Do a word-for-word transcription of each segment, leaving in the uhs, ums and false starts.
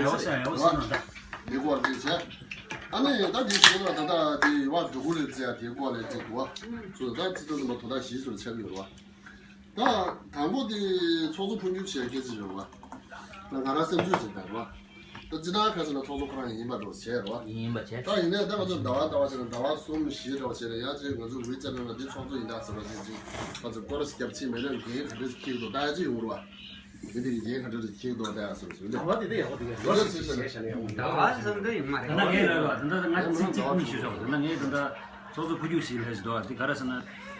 ཡོ་ཤ་ཡོ་ཤ་ནོ་ད། འདི་སྐོར་ཅིག་བྱས། ཨ་ནི་ད་འདི་ཞུ་ན་ད་ལྟ་དེ་ཡི་བ་འགྲོ་གི་རེད་ཟེར་ཡ་དེའི་སྐོར་ལ་ཅིག་འདུག་བ། སོ་ད་ཅི་ཏུ་ནི་མ་དོ་ད་ཞིག་སོར་ཆགས་ཡོད་རེད་བ། ད་དང་པོ་དེ་ཚོགས་གཙོ་འཕོ་འགྱུར་བྱས་སྐད་ཆ་ཡོད་བ། ད་ང་རང་སེམས་ཚོད་ཅིག་དང་རེད་བ། ད་ཅི་ད་ཁ་སང་ལ་ཚོགས་གཙོ་ཁོ་རང་ཡིན་པ་འགྲོ་བྱས་རེད་བ། ཡིན་པ་བྱས། ད་ཡིན་ནའི་ད་ང་ཚོ་ཟླ་བ་ཟླ་བ་བྱས་ན་ཟླ་བ་གསུམ་བཞི་འདྲ་བ་བྱས་ན་ཡང་ཅིག་ང་ཚོ་འུའི་རྩ་ནང་ལ་འདི་ཚོགས་གཙོ་ཡིན་ད་ཟེར་བ་ཅིག་ཅིག་ང་ཚོ་སྐོར་ར་སྐྱབས་ཆེན་མེད་ན་འགན་ག་འདྲ་ཞིག་འཁྱེར་འདུག་ད་ཡ་ཅིག་ཡོང་རེད་བ། དེ་དེ་གི་རྒྱན་ག་འདྲ་རེ་ཁྱེར་འདུག་ལྟ་ཡ་སོ་སོ་ལ། ཟླ་བ་དེ་དེ་ཡག་པོ་དེ་ག་ཟླ་བ་ཟེར་ཟླ་བ་ཟེར་འདི་ཡོད་མ་རེད། ད་ལྟ་ངས་ལབ་པ་ད་ལྟ་ང་གཅིག་གཅིག་གཉིས་ཞུ་ཆོག་ད་ལྟ་ངས་ད་ལྟ་ཚོགས་གཙོ་འཕོ་འགྱུར་ཞིག་ལས་ཞིག་འདུག་དེ་ག་རེ་ཟེར་ན།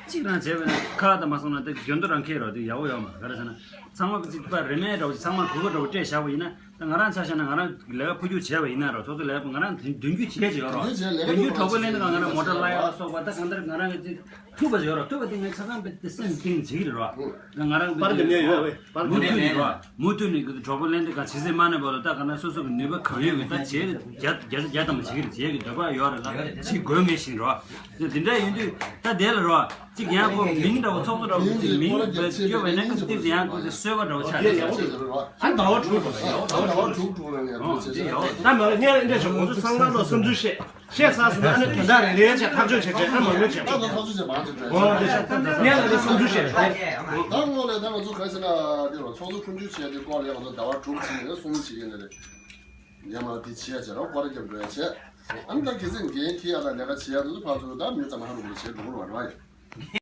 གཅིག་རང་བྱས་པ་ན་ཁ་ལག་དང་མ་སོང་ན་དེ་རྒྱུན་དུ་རང་ཁེལ་རོགས་དེ་ཡག་པོ་ཡོད་མ་རེད། ག་རེ་ཟེར་ན། ཚང་མ་གཅིག་པ་རེ་མེད་འདྲ་བོ་ཚང་མ་གུ་གུ་འདྲ་བོ་སྤྲད་བཞག་པ་ཡིན་ན། ད་ང་རང་ཆ་བཞག་ན་ང་རང་ལས་ཀ་འཕོ་འགྱུར་བྱས་པ་ཡིན་ན་རོགས་ཚོགས་གཙོ་ལས་ཀ་ང་རང་མདུན་སྐྱོད་བྱས་བྱས་ཡོད་རོགས། མདུན་སྐྱོད་གྲོགས་པོ་ལེན་དུས་ང་རང་མོ་ཊ་གླ་ཡག་ལ་སོགས་པ་ད་གང་ལྟར་ང་རང་གི་ཐུབ་པ་ཡོད་རོགས། ཐུབ་པ་དེ་ངས་ཆ་ཚང་པའི་དེ་སེམས་གཏིང་བྱེད་ཀྱི་རེད་རོགས། ང་རང་པར་དེ་ནས་ཡོད་བས་པར་མུ་མཐུད་ནས་རོགས། མུ་མཐུད་ནས་གི་གྲོགས་པོ་ལེན་དུས་གང་ཇི་སྲིད་མ་ནས་བར་ལ་ད་ག་ན་སོ་སོ་གི་ནུས་པ་གང་ཡོད་ཀྱི་ད་བྱེད་རྒྱ་རྒྱ་རྒྱ་དམ་བྱེད་ཀྱི་རེད། བྱེད་ཀྱི་འདོད་པ་ཡོད་རེད་ལ་བྱེད་དགོས་ངེས་བཞིན་རོགས། དེ་འདྲ་ཡིན་དུས་ད་དེ་ལ་རོགས། གཅིག་ཡང་ཁོ་མིང་འདྲ་བོ་ཚོགས་གཙོ་འདྲ་བོ་གཅིག་མིང་བེད་སྤྱོད་བས་ན་ཁ་ཏིག་ཡང་ཁོ་ཚོ་གསོལ་བ་འདྲ་བོ་ཆགས་ཡོད་རེད། ཨ་ཟླ་བ་དྲུག་འགྲོ་ཟླ་བ་དྲུག་འགྲོ་ལ་ཡང་ཨོ་དེ་ཡོད། ད་མ་ལ་ངས་འདྲ་ཞིག་ང་ཚོ་ཚང་མ་ལ་བསམ་ཚུལ་བཤད་བཤད་ཚར་སོང་ན་ཨ་ནི་དོན་དག་རེ་རེ་བྱས་ཐག་གཅོད་བྱེད་བྱས་ཨ་མང་མོས་བྱེད་ད་ད་ཐག་གཅོད་བྱས་མང་ཆེ་གྲོས་ཨོ་དེ་ཤ་ངས་ལ་ནི་བསམ་ཚུལ་བཤད་རེད། ད་ངོ་ལས་ད་ང་ཚོ་ག་ཟེར་ན་འདི་རུ་ཚོགས་གཙོ་འཕོ་འགྱུར་བྱས་དེ་སྐོར་ལ་ང་ཚོ་ཟླ་བ་དྲུག་ཕྱིན་ནས་གསུང་བྱེད་ཀྱི་ནི་རེད། ཉམས་ལ་དེ་བྱས་བྱས་རོགས་སྐོར་རྒྱབ་འགྲོ་ཡ་བྱས། ཨ་ནི་ད་གལ་སྲིད་འགན་འཁྱེར་ཡ་ད་ལས་ཀ་བྱེད་ཡ་དེ་ཚོ་ཕར་ཚུར་ད་མྱུར་ཙམ་ཧ་རུ་རུ་བྱེད་འགྲོ་གི་རེད་བ་རེད་བ།